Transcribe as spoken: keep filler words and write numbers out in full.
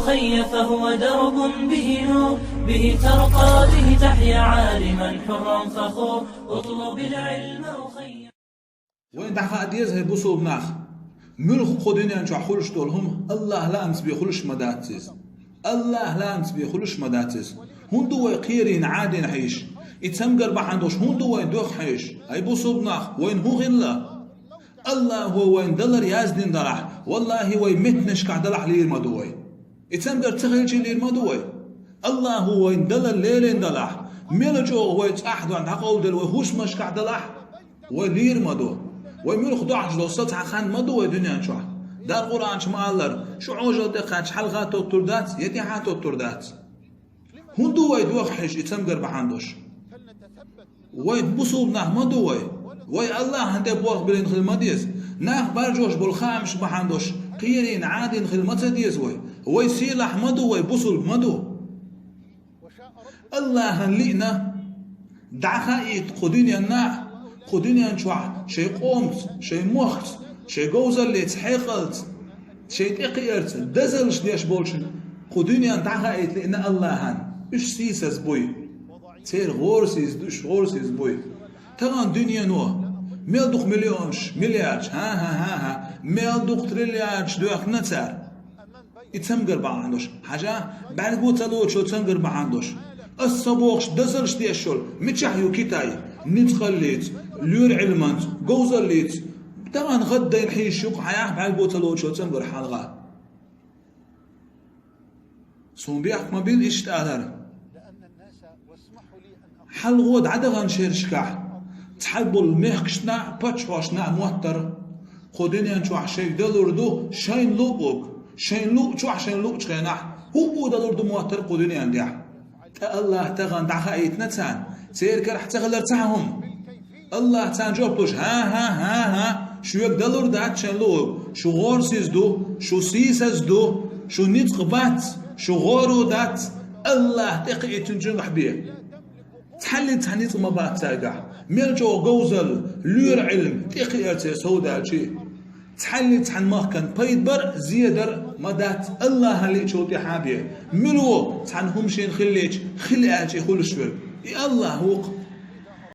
الخير فهو درب به نور، به ترقى، به تحيا عالما حرا فخور. اطلب العلم أخي. Вайн дӀахаа деза, хӀай бусулба нах, муьлха кху дуьнен чохь хуьлуш долу хӀума АллахӀ лаамца бен хуьлуш ма дац иза. АллахӀ лаамца бен хуьлуш ма дац иза. ХӀунда ду вай кхерийна Ӏадийна хьийш? И цамгар бахьана долуш хӀунда ду вай доьхна хьийш? ХӀай бусулба нах, вайна хӀун хилла? АллахӀо вайна далар яздина далахь, валлахӀи, вай меттанашкахь далахь лийр ма ду вай. И цамгар ца хилча лийр ма ду вай. АллахӀо вайна далар лелийна далахь, мела чӀогӀа вай цӀахь дохьуш дӀакъовладелла вай хӀусамашкахь далахь, вай лийр ма ду. Вай муьлха дохьуш долу са цхьа хан ма ду вай дуьнен чохь. Дала Къуръан чу ма-аллара, шу Ӏожалла тӀе кхаьчча хьалха тоттур дац, я тӀаьхьа тоттур дац. ХӀунда ду вай доьхна хьийш и цамгар бахьана долуш? Вай бусулба нах ма ду вай. Вай АллахӀана тӀе болх биллина хила ма деза. Нах бӀаьржош болу хаамаш бахьана долуш кхерийна Ӏадийна хила ма ца деза вай. Вай сийлахь ма ду вай, бусулба ма ду. АллахӀана лиъна, дӀахаийта кху дуьненна, кху дуьнен чохь шайн къомаца, шайн мохкаца, шайн говзаллица, хьекъалца, шайн тӀекхиарца дозаллаш деш болчун кху дуьненна дӀахаийта лиъна АллахӀана. Уьш сийсаз буй. Церан гӀорасиз ду, уьш гӀорасиз буй. Тахана дуьнено мел дукха миллионаш, миллиардаш, хӀан-хӀа-хӀа-хӀа, мел дукха триллиардаш доьхна цара. И цамгар бахьана долуш, хьажа, бӀаьрго ца лоцуш йолу цамгар бахьана долуш. Ас ца бохуш дозаллаш деш йолу мичахь ю Китай? Ницкъаллица, лоьран Ӏилманца, говзаллица. Тахана гӀаддайна хьийзаш ю-кх, хьан яхь бӀаьрго ца лоцуш йолу цамгар хьалха. Суна бехк ма бина иштта алар. Хьалхо дӀадаханчу шерашкахь цхьаболу мехкашна а, паччахьошна а моттара, кху дуьнен чохь шайга далур ду шайна луъург, шайна луъучохь, шайна луъучу хенахь, хӀуъу далур ду моттара кху дуьнен тӀехь. Ткъа АллахӀа тахана дӀахаийтина царна, церан карахь ца хилар цхьа хӀума. АллахӀа царна жоп луш: «ХӀан-хӀа-хӀа-хӀа, шуьга далур дац шайн луург, шу гӀорасиз ду, шу сийсаз ду, шу ницкъ бац, шу гӀоро дац, АллахӀ тӀекхиъчун чуьнгахь бе». Цхьаллица цхьа ницкъ ма бац цаьргахь, мел чӀогӀа говзалла, лоьран Ӏилма тӀекхиар церан совдаьлчий. Цхьаллица цхьана махкан пайда бар а, зе дар а ма дац, АллахӀана лиъчул тӀаьхьа бен. Мила ву цхьана хӀума шена хиллича, хила аьлча и хуьлуш верг? И АллахӀ ву-кх,